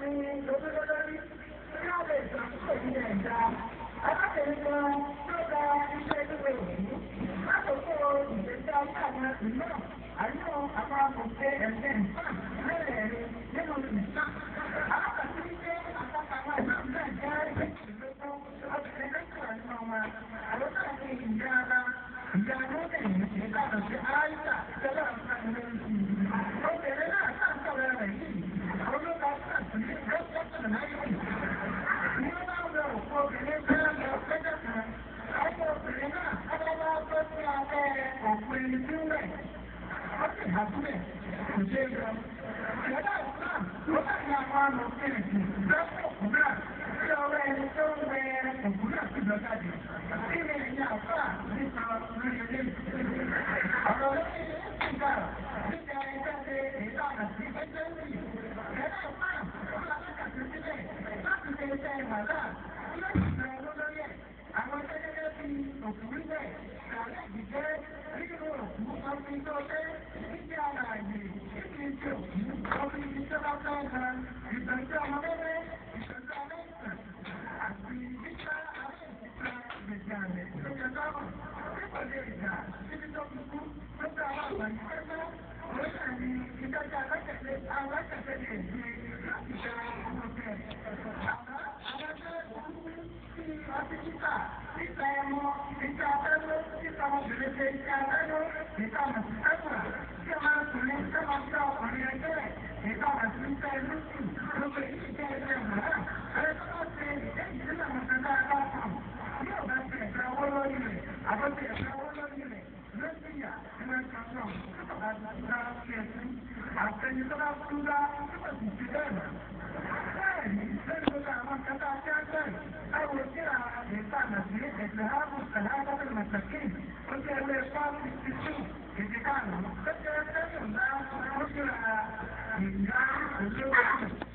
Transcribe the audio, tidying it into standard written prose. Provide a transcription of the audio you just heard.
ní lórí tí wọ́n lè ṣàkóso ní ẹ̀dá. Arákùnrin kan tó gba iṣẹ́ gbígbé òkú lákòókò ìgbésí ayé àwọn ìlú àyọ̀ àwọn amòfin ẹ̀sìn ìfàn mẹ́rẹ̀ẹ̀rin nínú ìsàn. Alákàtúntì wípé àpapọ̀ àwọn ìlú náà jẹ́ méjìlélógún obìnrin méjìlá nínú wọn. Àwọn náà ní ìyá ara ìyá lóbìnrin ìbàdàn sí Áìsà tẹ́lẹ̀ ọ̀sán ilé ìsìn. Obìnrin náà sàǹsọ̀rọ̀ rẹ̀ yìí olóka sàǹsì lọ́sọ̀tún náírà. Ní wọ́n bá lọ òkú obìnrin bẹ́ẹ̀ lọ sẹ́jọ́ kan. Ọmọ obìnrin náà ọlọ́wọ́ tó sí abẹ́ òkú ẹni tí ń wẹ̀. Ó sì hà sílẹ̀ kò ṣeé yọ. Ìjọba Islam ló bá ní àwọn amòfin ẹ̀sìn lọ́sọ̀ òkú náà tí ọwọ́ ẹni tó ń wẹ òkú náà sì lọ jáde. Kí ni ẹ̀yin àfáà nípa lórí eléyìí? Ọ̀rọ̀ lórí ìgbà nígbà ẹgbẹ́ ṣe ìlànà sí ẹgbẹ́ wì. Ìjọba Islam ló alákàtúntì sílẹ̀ láti ṣe iṣẹ́ ìmọ̀lá tí ó sì gba owó lórí ẹ̀. Àwọn iṣẹ́ gẹ́gẹ́ bí òkú wíwẹ̀, sàárẹ̀ gbígbé, rírun òkú, ọ̀sìn tó dé, gbígbé ara àyè, kíkì í ṣe òkú, ọ̀sìn ibi tó bá fẹ́ gan, ìtọ́jú ọmọ wẹ́wẹ́, ìtọ́jú aláìsàn, àti gbígbá aláìsàn gbèsè àmì tó jẹ lọ́rùn. Tí kò lè gbà síbi tó fi kú, tó gba àwọn àgbàyí pẹ́pẹ́, òun náà ni ìtọ́jú alákẹ̀tẹ̀ alákẹ̀tẹ̀ lè gbé láti gba owó tẹ̀. Àmọ́ àwọn tó burúkú bí ọtí títà, títa ẹmu, títa abẹ́lú, títa ọmọbìnrin ṣe iṣẹ́ abẹ́lú, ìta mọ̀sí sẹ́wà, tí a máa sùnrin, tí a máa fẹ́ ọkùnrin ẹgbẹ́ rẹ̀, ìta mọ̀sí iṣẹ́ lóṣù, gbogbo èyí jẹ́ iṣẹ́ wàhálà. Ẹni tó bá ṣe èyí nínú àwọn kan tá a bá sùn, yóò bá ṣe ẹ̀ka owó lórí rẹ̀, àbọ̀ṣe ẹ̀ka owó lórí rẹ̀, ló sì yà nínú ẹ̀ka náà, tó bá bá ṣe ẹ̀sìn. Àtẹni tó bá tún dá, tó bá sì ṣe bẹ́ẹ̀ mọ́. Bẹ́ẹ̀ni, lórí gbogbo àwọn kan tá a ṣe ń bẹ̀rẹ̀, báwo kíra ìtànà sí ẹ̀sìn ààbò sàlámàtì màsàkì, ó jẹ́ ilé 462 èdè karùn-ún, ó jẹ́ sẹ́yìn ńlá, ó kíra ìyá olówó.